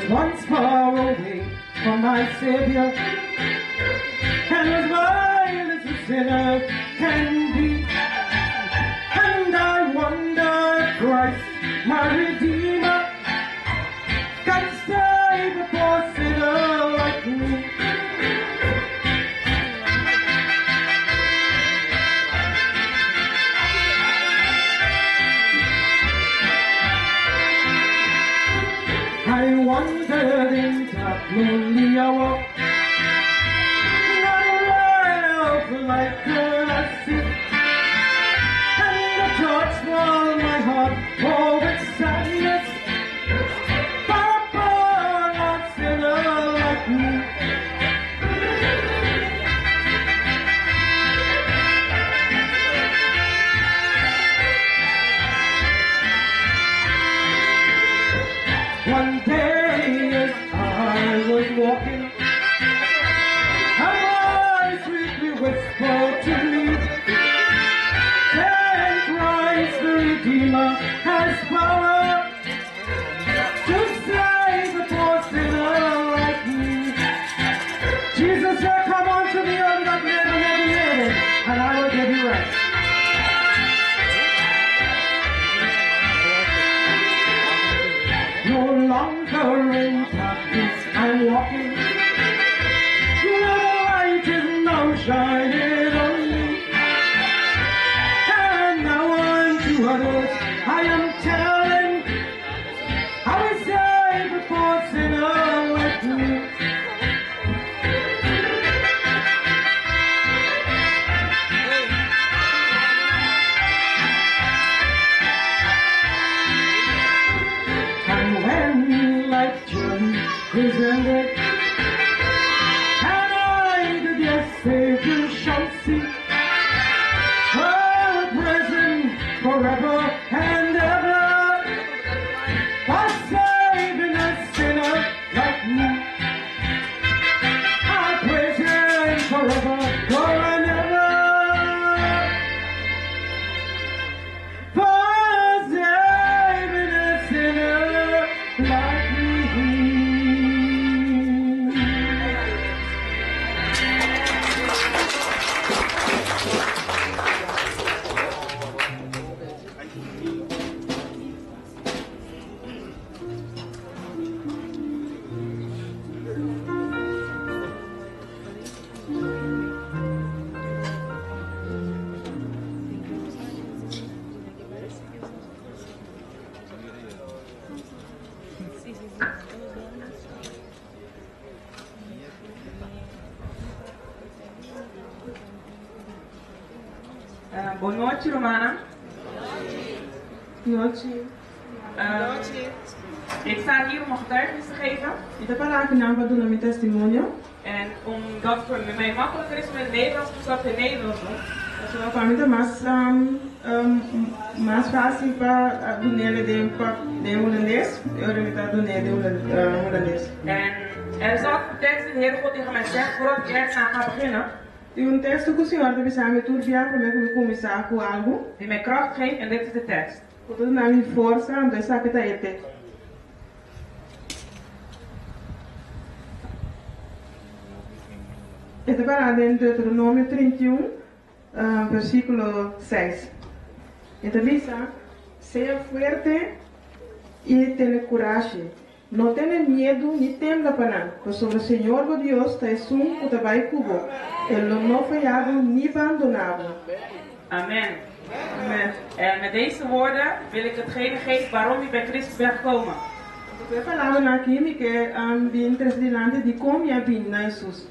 once far away from my Savior, and as vile as a sinner can be. And I wonder if Christ, my Redeemer, can save a poor sinner like me. I wandered in that lonely hour, not a ray of light could I see, and the thoughts filled my heart, oh, with sadness, for a poor lost sinner like me. One day as I was walking, a voice sweetly whispered to me, saying, Christ the Redeemer has power to save a poor sinner like me. Jesus said, Come unto me, all that labor and heavy laden, and I will give you rest. No longer in darkness I'm walking. The light is now shining on me. And now unto others I am telling how he saved a poor sinner like me. And when life's journey is ended, and I the dear Savior shall see, I will praise him forever and ever, for saving a sinner like me. I praise him forever, and ever, for saving a sinner like me. Bon nochi, rumannan. Nochi. Ik sta hier om een getuigenis te geven. Mi ta pará akinan pa duna mi testimonio. En omdat het voor mij makkelijker is om in het Nederlands te doen, zal ik het in het Nederlands doen. So, pa mi ta mas mas fásil pa dun'é den den hulandes, ora mi ta dun'é den hulandes. En er is altijd een tekst die de Heere God tegen mij zegt voordat ik ergens aan ga beginnen. Tin un teksto ku Señor ta bisa mi tur bia promé ku mi kuminsá ku algu. Die mij kracht geeft en dit is de tekst. Ku ta duna mi forsa, anto esaki ta e teksto. E ta pará den Deuteronomio 31, versíkulo 6. E ta bisa, Sea fuerte i tene kurashi. No tene miedu ni tembla pa nan, pasobra Señor bo Dios ta esun ku ta bai ku bo, E lo no faya bo ni bandoná bo. Amen. Amen. En met deze woorden wil ik hetgene geven waarom ik bij Christus ben gekomen. Ku e palabranan aki mi ke bin trese dilanti dikon mi a bini na Hesus.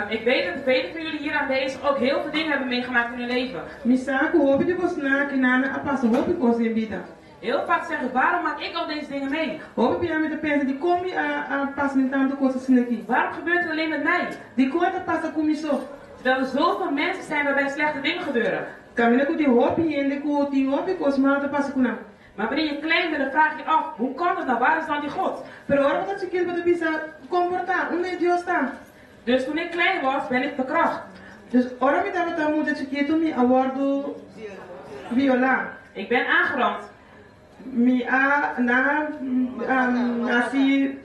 Ik weet dat velen van jullie hier aanwezig ook heel veel dingen hebben meegemaakt in hun leven. Mi sa ku hopi di bosnan akinan a pasa hopi kos den bida. Heel vaak zeg ik, waarom maak ik al deze dingen mee? Hopi bia mi ta pensa, Dikon mi a a pasa den tantu kos asina aki? Waarom gebeurt het alleen met mij? Dikon e ta pasa ku mi so? Terwijl er zoveel mensen zijn waarbij slechte dingen gebeuren. Kaminda ku tin hopi hende ku tin hopi kos malu ta pasa ku nan. Maar wanneer je klein bent, dan vraag je af, hoe kan dat nou? Waar is dan die God? Pero ora bo ta chikito bo ta bisa, Kon por ta? Unda e Dios ta? Dus toen ik klein was, ben ik verkracht. Dus ora mi tabata mucha chikitu mi a wòrdu violá. Ik ben aangerand. Mi a nan a hasi.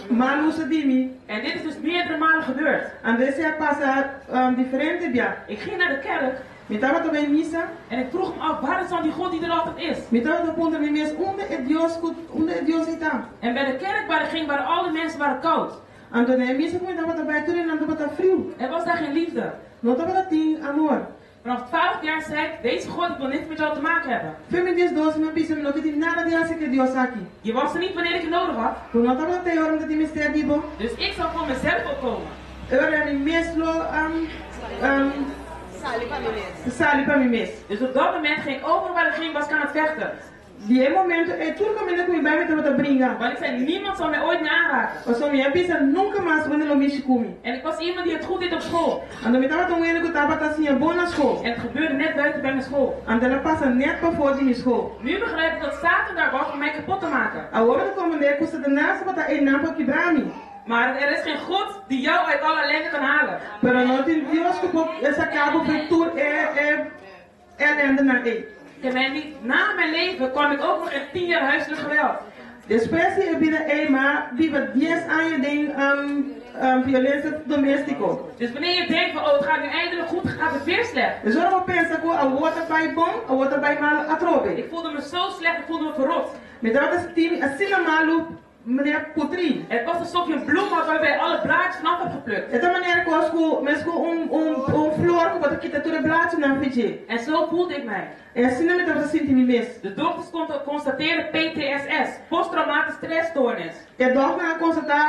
Mal uso di mi. En dit is dus meerdere malen gebeurd. Anto esei a pasa diferente bia. Ik ging naar de kerk. Mi tabata bai misa. En ik vroeg me af, waar is dan die God die er altijd is? Mi tabata puntra mi mes, unda e Dios ku, unda e Dios ei ta? En bij de kerk waar ik ging, waren alle mensen waren koud. Anto na e misa ku mi tabata bai, tur e nan tabata friu. Er was daar geen liefde. No tabata tin amor. Vanaf 12 jaar zei ik, deze God, ik wil niks met jou te maken hebben. Fen mi 12 mi a bisa mi no ke tin nada di hasi ku e Dios aki. Je was er niet wanneer ik je nodig had. Bo no tabata te ora mi ta tin mester di bo. Dus ik zal voor mezelf opkomen. E ora mi mes lo sali pa mi mes. Dus op dat moment ging ik overal waar ik ging, was ik aan het vechten. Di e momento ei tur kaminda ku mi bai mi tabata bringa. Want ik zei, niemand zal mij ooit meer aanraken. Pasobra mi a bisa nunka mas un hende lo mishi ku mi. En ik was iemand die het goed deed op school. Anto mi tabata un hende ku tabata siña bon na skol. En het gebeurde net buiten bij mijn school. Anto el a pasa nèt pafó di mi skol. Nu begrijp ik dat Satan daar was om mij kapot te maken. Awor mi ta komprendé ku Satanas tabata einan pa kibra mi. Maar er is geen God die jou uit alle ellende kan halen. Pero no tin Dios ku por saka bo for tur e ellendenan ei. Ke men di, na mijn leven kwam ik ook nog in 10 jaar huiselijk geweld. Despues di e bida ei m'a biba dies aña den violencia domestico. Dus wanneer je denkt van oh het gaat nu eindelijk goed, gaat het weer slecht. Dus ora bo pensa ku awor ta bai bon, awor ta bai malu atrobe. Ik voelde me zo slecht, ik voelde me verrot. Mi tabata sinti mi asina malu Manera putri. Het was alsof je een bloem had waarbij je alle blaadjes vanaf hebt geplukt. E ta manera kos ku mes ku un un un flor ku bo ta kita tur e blachinan fi dje. En zo voelde ik mij. E asina mi tabata sinti mi mes. De dokters konden constateren PTSS, posttraumatisch stressstoornis. E dòkternan a konstatá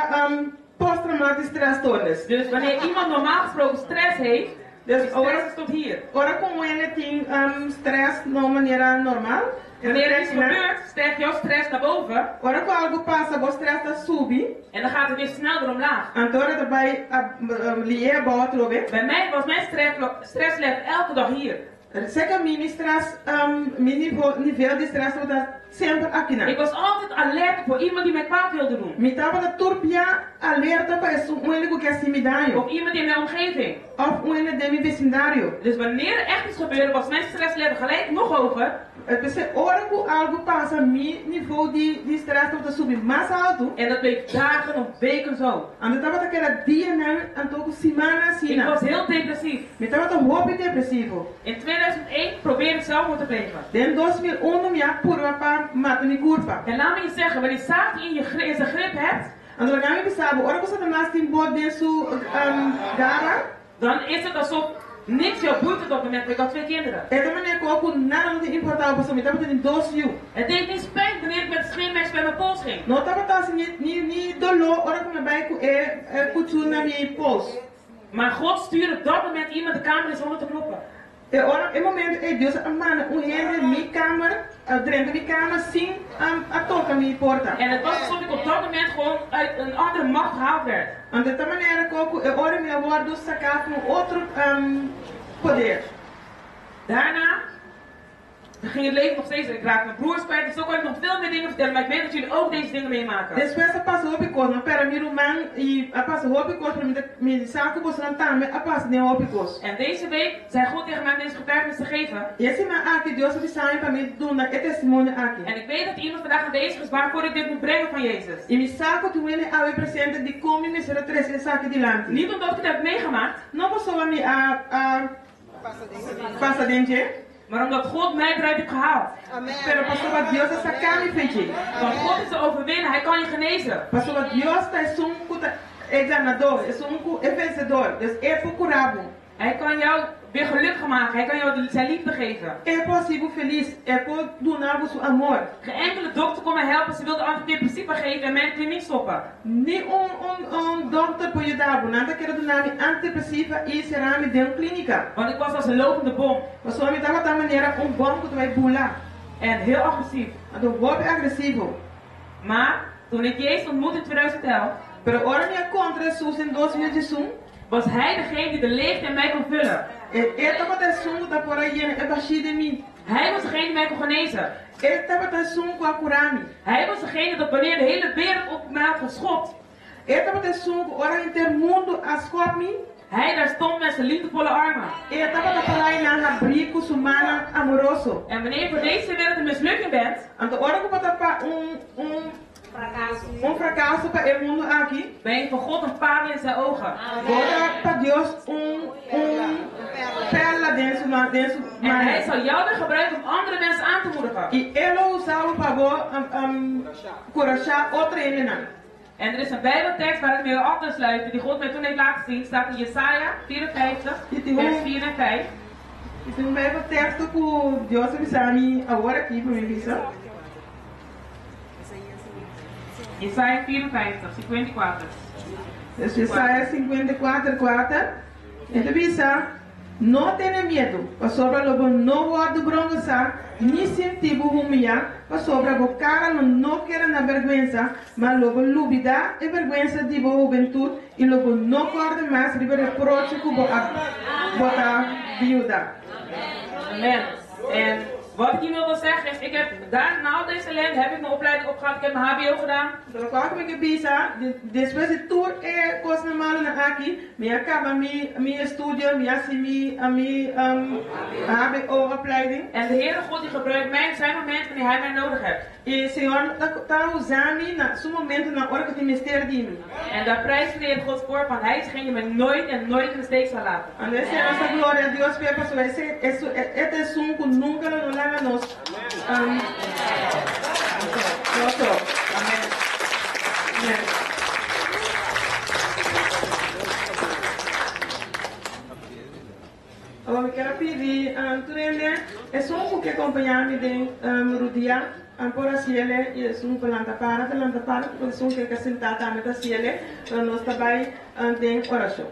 posttraumatisch stressstoornis. Dus wanneer iemand normaal gesproken stress heeft, Dus die stress is tot hier. Ora ku un hende tin stress na un manera normal, e ta Wanneer er iets trek na. gebeurt, stijgt jouw stress naar boven. Ora ku algu pasa, bo stress ta subi. En dan gaat het weer snel weer omlaag. Anto ora ta bai li'é abou atrobe. Bij mij was mijn stresslevel elke dag hier. Seka mi, mi stress, mi nivel di stress tabata semper akinan. Ik was altijd alert voor iemand die mij kwaad wilde doen. Mi tabata tur bia alerta pa esun un hende ku ke hasi mi daño. Of iemand in mijn omgeving. Of un hende den mi besindario. Dus wanneer er echt iets gebeurde was mijn stresslevel gelijk nog hoger. P'esei ora ku algu pasa mi nivo di di stress tabata subi mas altu. En dat bleef dagen of weken zo. Anto tabata keda dianan anto ku simannan asina. Ik was heel depressief. Mi tabata hopi depresivo. In 2001 probeerde ik zelfmoord te plegen. Den 2001 mi a purba pa mata mi kurpa. En laat me je zeggen, wanneer Satan in je in zijn grip hebt. Anto laga mi bisa bo, ora ku Satanas tin bo den su gara. Dan is het alsof niks jou boeit op dat moment, want ik had twee kinderen. E ta manera ku ku nada no ta importá bo pasobra mi tabata tin dos yu. Het deed niet pijn wanneer ik met het scheermes bij mijn pols ging. No tabata hasi ni ni ni doló ora ku mi a bai ku e kuchú na mi pols. Maar God stuurde op dat moment iemand de kamer in zonder te kloppen. E ora, e momento ei Dios a manda un hende mi kamer, a drenta mi kamer sin a toka mi porta. En het was alsof ik op dat moment gewoon uit een andere macht gehaald werd. Anto e ta manera ko ku e ora mi a wordu saká for un otro poder. Daarna ging het leven nog steeds. Ik raakte mijn broers kwijt. Dus zo kan ik nog veel meer dingen vertellen. Maar ik weet dat jullie ook deze dingen meemaken. Despues a pasa hopi kos. Mi a pèrdè mi ruman i a pasa hopi kos, pero mi ta mi sa ku bosonan tambe a pasa den hopi kos. En deze week zei God tegen mij om deze getuigenis te geven. I e siman aki Dios a bisa mi pa mi duna e testimonio aki. En ik weet dat iemand vandaag aanwezig is waarvoor ik dit moet brengen van Jezus. I mi sa ku tin wende awe presente dikon mi mester a trese esaki dilanti. Niet omdat ik het heb meegemaakt. No pasobra mi a a pasa den dje. Maar omdat God mij eruit heeft gehaald. Pero pasobra Dios a saká mi fe dje. Want God is de overwinnaar, Hij kan je genezen. Pasobra Dios ta esun ku ta e ganador, esun ku e vensedor, dus E por kura bo. Hij kan jou weer gelukkig maken, Hij kan jou zijn liefde geven. E por hasi bo felis, E por duna bo su amor. Geen enkele dokter kon mij helpen, ze wilden antidepressiva geven en mij in de kliniek stoppen. Ni un un un dokter por yuda bo, nan ta kere duna mi antidepresiva i sera mi den un klinika. Want ik was als een lopende bom. Pasobra mi tabata manera un bom ku ta bai bula. En heel agresief. Anto hopi agresivo. Maar toen ik Jezus ontmoette in 2011. Pero ora mi a kontra Hesus den 2011. Was Hij degene die de leegte in mij kon vullen. E e tabata esun ku ta por a yena e bashí den mi. Hij was degene die mij kon genezen. E tabata esun ku a kura mi. Hij was degene dat wanneer de hele wereld op mij had geschopt. E tabata esun ku ora henter mundu a skòp mi. Hij daar stond met zijn liefdevolle armen. E tabata pará einan habrí ku su mannan amoroso. En wanneer je voor deze wereld een mislukking bent. Anto ora ku bo ta pa un un. Un frakaso pa e mundu aki. Ben je voor God een parel in zijn ogen. Bo ta pa Dios un un perla den su man den su En hij mannan. zal jou weer gebruiken om andere mensen aan te moedigen. I e lo usa bo pa bo kurashá otro hendenan. En er is een bijbeltekst waar ik mee wil af te sluiten, die God mij toen heeft laten zien, staat in Jesaja 54, I tin vers un 4 en 5. i tin un bijbelteksto ku Dios a bisa mi awor aki pa mi bisa. Jesaja 54, 54. Dus Jesaja 54, 4, e ta bisa, No tene miedu, pasobra lo bo no wòrdu brongosá, ni sinti bo humiyá, pasobra bo kara lo no keda na bèrgwensa, ma lo bo lubidá e bèrgwensa di bo hubentut i lo bo no kòrda mas riba reproche ku bo a bota biuda. Amen. En wat ik hiermee wil zeggen is, ik heb daar, na al deze ellende, heb ik mijn opleiding opgehaald, ik heb mijn HBO gedaan. Lokual ku mi ke bisa, despues di tur e kosnan malunan aki, mi a kaba mi mi estudio, mi a hasi mi mi hbo opleiding. En de Heere God die gebruikt mij op zijn moment wanneer hij mij nodig hebt. I Señor ta ta usa mi na su momentonan ora ku tin mester di mi. En daar prijs ik de Heere God voor, want hij is degene die mij nooit en nooit in de steek zal laten. Anto esei nos ta gloria Dios p'e pasobra esei e ta esun ku nunka lo no laga nos so. Amen. Amen. Awor mi ker a pidi tur hende, esun ku ke kompañá mi den rudia por hasiele i esun ku lanta para ta lanta para, esun ku ke sintá tambe ta hasiele, pero nos ta bai den orashon.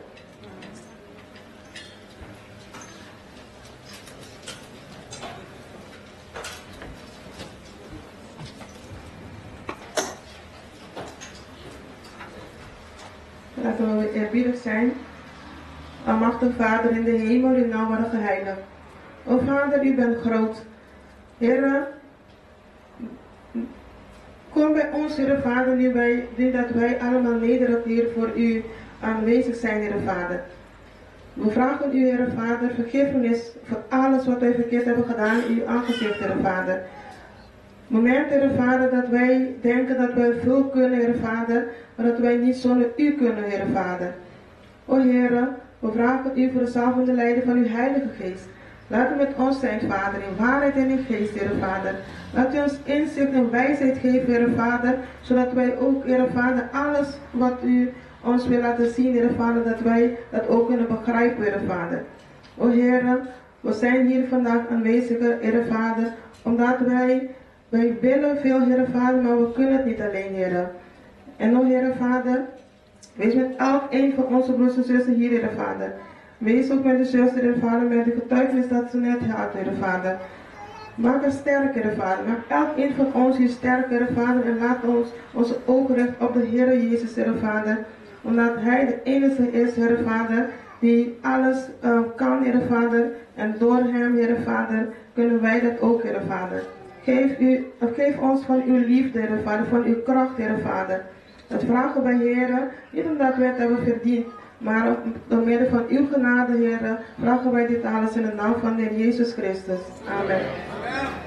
Laten we eerbiedig zijn. Almachtige Vader in de hemel, uw naam worden geheiligd. O Vader, u bent groot. Heere, kom bij ons, Heere Vader, nu, wij, nu dat wij allemaal nederig hier voor u aanwezig zijn, Heere Vader. We vragen u, Heere Vader, vergiffenis voor alles wat wij verkeerd hebben gedaan in uw aangezicht, Heere Vader. Moment, Heere Vader, dat wij denken dat wij veel kunnen, Heere Vader, maar dat wij niet zonder u kunnen, Heere Vader. O Heere, we vragen u voor de zalvende leiding van uw Heilige Geest. Laat u met ons zijn, Vader, in waarheid en in geest, Heere Vader. Laat u ons inzicht en wijsheid geven, Heere Vader, zodat wij ook, Heere Vader, alles wat u ons wil laten zien, Heere Vader, dat wij dat ook kunnen begrijpen, Heere Vader. O Heere, we zijn hier vandaag aanwezig, Heere Vader, omdat wij, wij willen veel, Heere Vader, maar we kunnen het niet alleen, Heere. En o Heere Vader, wees met elk een van onze broers en zussen hier, Heere Vader. Wees ook met de zuster, Heere Vader, met de getuigenis dat ze net had, Heere Vader. Maak haar sterk, Heere Vader. Maak elk een van ons hier sterk, Heere Vader. En laat ons onze ogen richten op de Heere Jezus, Heere Vader. Omdat Hij de enige is, Heere Vader, die alles kan, Heere Vader. En door Hem, Heere Vader, kunnen wij dat ook, Heere Vader. Geef, u, of geef ons van uw liefde, Heere Vader, van uw kracht, Heere Vader. Dat vragen wij, Heere, niet omdat wij het hebben verdiend, maar door middel van uw genade, Heere, vragen wij dit alles in de naam van de Heer Jezus Christus. Amen. Amen.